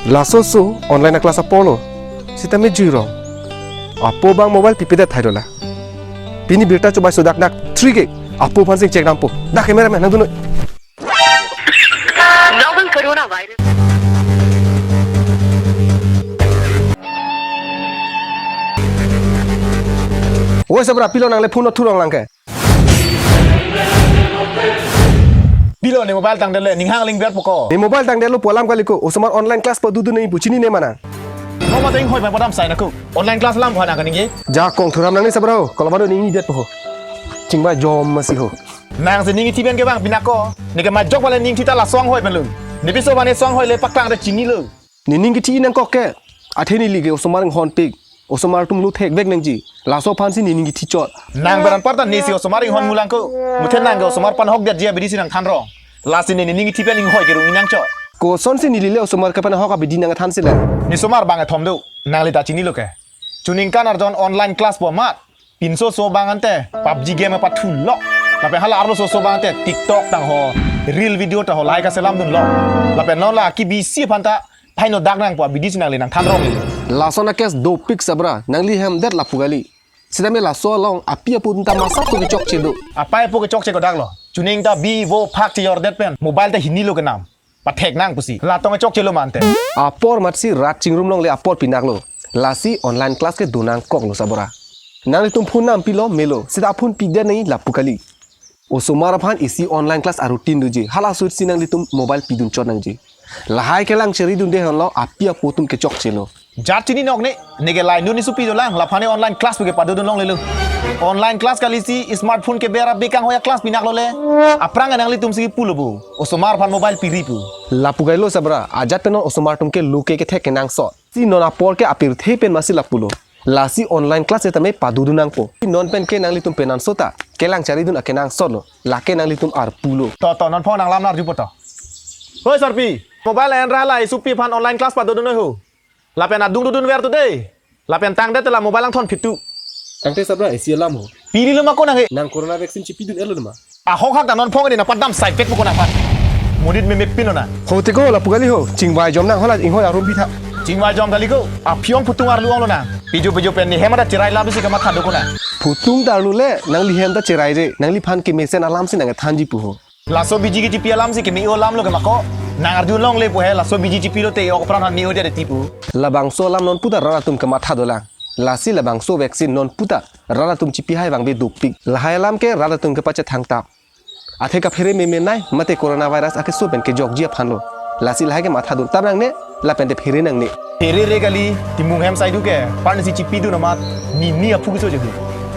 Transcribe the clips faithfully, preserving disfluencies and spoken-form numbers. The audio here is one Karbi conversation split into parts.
Laso so online class apor lo. Sitame juirong. Apo abang mobile pipedet thai dola. Pini birta chobai sodak nak three ke. Apo aphan sing check dampo. Dak cameraman nangdunoi. Novel coronavirus. Oi sabra, pilo nangle phone thurong lang ke. Pilo ne mobile tangdele, ning hang ling ber poko. Ne mobile tangdelo pu alam kali ko, osomar online class padodun nangji pu chinine ma nang. No mate inghoi pai padam sai na ko. Online class alam phana kaningje. Jakong thuram nang ne sabra ho, kalau bado ning ni det po ho. Chingbai jom masi ho. Nang si ning ithi pen ke bang pinako. Ne ke majok bale ning thita la song hoi pen lo. Ne piso bane song hoi le paklang re chinilo. Ne ning kithi nangkok ke. Athe neli ke osomar inghonpik. Osomar atum lo thekvek nangji. Laso aphan si ne ning kithi chot. Nang beran parta ne si osomar inghon mulang ko. Muthe nang ke osomar panhokdetji abidi si nangthan rong. Lasi ne ne ning kithi pen inghoi kerung inang chot. Kosonsi neli le osomar kepanhok abidi nangthan si le. Ne osomar bang ethom do. Nangle ta chinilo ke. Chuningkan arjon online class pu amat. Pinso so bang ante PUBG game pathu lo. Lapen hala arloso so bang ante TikTok tang ho, reel video ta ho, like aselam dun lo. Lapen non la kebisi aphan ta phaino dak nang pu abidi si nangle nangthan rong le. Lason a case dopik sabra, nangli hem det lapu kali. Sitame laso along api apo atum ta masap to kechokche do. Apai apo kechokche kodak lo. Chuning ta bi vo phak chejor det pen mobile ta hini lo kenam. Pathek nang pusi. La tong chokche lo ma ante. Apor amat si rat chingrum longle apor pinak lo. Lasi online class kedo nangkok lo sabra. Nanglitum phone nam pilo melo. Sita phone pidet nangji lapu kali. Osomar aphan isi online class a routine doji. Hala suit si nanglitum mobile pidun chot nangji. Lahai kelang cheri dunde henlo api apo atum kechokche lo. Jat chini nok ne, ne ke lainun isu pi dolang, laphan ne online class pu ke padodun longle lo. Online class kali si smartphone ke bera bekang hoya class pinak lo le. Aphrang nanglitum si pulo bo. Osomar aphan mobile piri pu. Lapu kali lo sabra, ajat pen non osomar atum ke lo ke kethek kenangsot. Si non apor ke apirthe pen masi lapu lo. Lasi online class sitame padodun nangpo. Si non pen ke nanglitum penan sota. Kelang charidun akenangsot lo. Lake nanglitum arpu lo. To, to, non phone nanglam nar jupo to. Hoi sarpi, mobile enra la isupi aphan online class padodun noi ho. Lapen adung dodun ver tu dei. Lapen tangdet la mobile angthon phitu. Tangte sabra isi alam ho. Pili lo ma ko nang he. Nang corona vaccine chipidun elo ma. Ahok hak ta non phone ni na padam sai pek ko na pat. Monit meme pin lo na. Ho te ko lapu kali ho. Chingbai jom nang hola inghoi arum pitha. Chingbai jom kali ko. Aphiong phutung arlu ong lo na. Pijo pijo pen ne hem ta cherai lam si kamatha do ko na. Phutung ta arlu le nangli hem ta cherai re. Nangliphan kemesen alam si nangthanji pu ho. Laso biji kechipi alam si keme-o alam lo ke ma ko. Nang arjulongle pu he laso biji chipi lote ok pran han me-o dia de tipu. Labangso alam non puta rat atum kematha dolang. Lasi labangso vaccine non puta rat atum chipi hai vangve dopik. Lahai alam ke rat atum kepachethang tap. Athe kaphere meme nai mate coronavirus akeso pen kejokji aphan lo. Lasi lahai kematha dun tap nangne lapen te phere nangne. Phere re kali, timung hem saidu ke, parnisi chipidun amat, ni ni aphu keso jedu.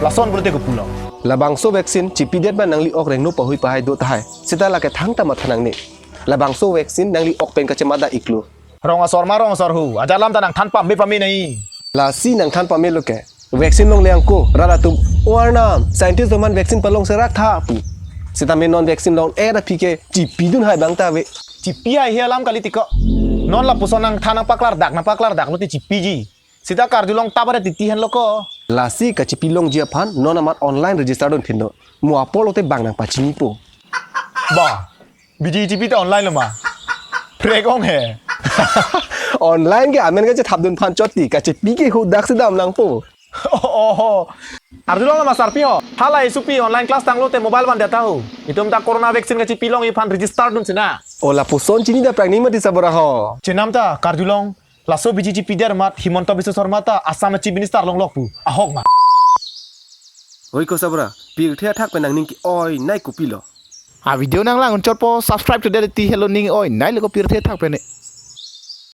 Lason pulote kopulo. Labangso vaccine chipidet ba nangli ok rengno pahui pahai do tahai. Sita lake thangta matha nangne. Labangso vaccine nangli ok pen kachemada iklo. Rong asor ma rong asor hu, ajat alam ta nangthan pame pame nai. Lasi nangthan pame lo ke. Vaccine longle angko, rat atum, o arnam, scientist doman vaccine palong serak tha pu. Sitame non vaccine long er aphi ke, chipidun hai bang ta ave. Chipi hai he alam kali tiko. Non lapuson nangthan nangpaklardak, nangpaklardak lote chipiji. Sita karjulong tap ada titi henlo ko. Lasi kachipilongji aphan non amat online register dun phindo. Mo apor lote bang nangpachinipo. Ba, biji chipi ta online lo ma. Prekong he. Online ke amen kachethapdun phan chot ti kachipi ke hudak si dam nangpo. Oho. Arjulong la ma sarpi ho. Hala isupi online class tanglote mobile van data ho. Itum ta corona vaccine kachipilongji aphan register dun sina. O lapuson chini da prangning mati sabra ho. Chenam ta karjulong. Laso biji chipidet amat Himanta Biswa Sarma ta Assam Chief Minister longlok pu ahok ma. Oi ko sabra, pirthe athak pen nangning ke-oi nai kopilo. A video nanglang unchot po subscribe to deti helo ning oi nai lo ko pirthe athak pen.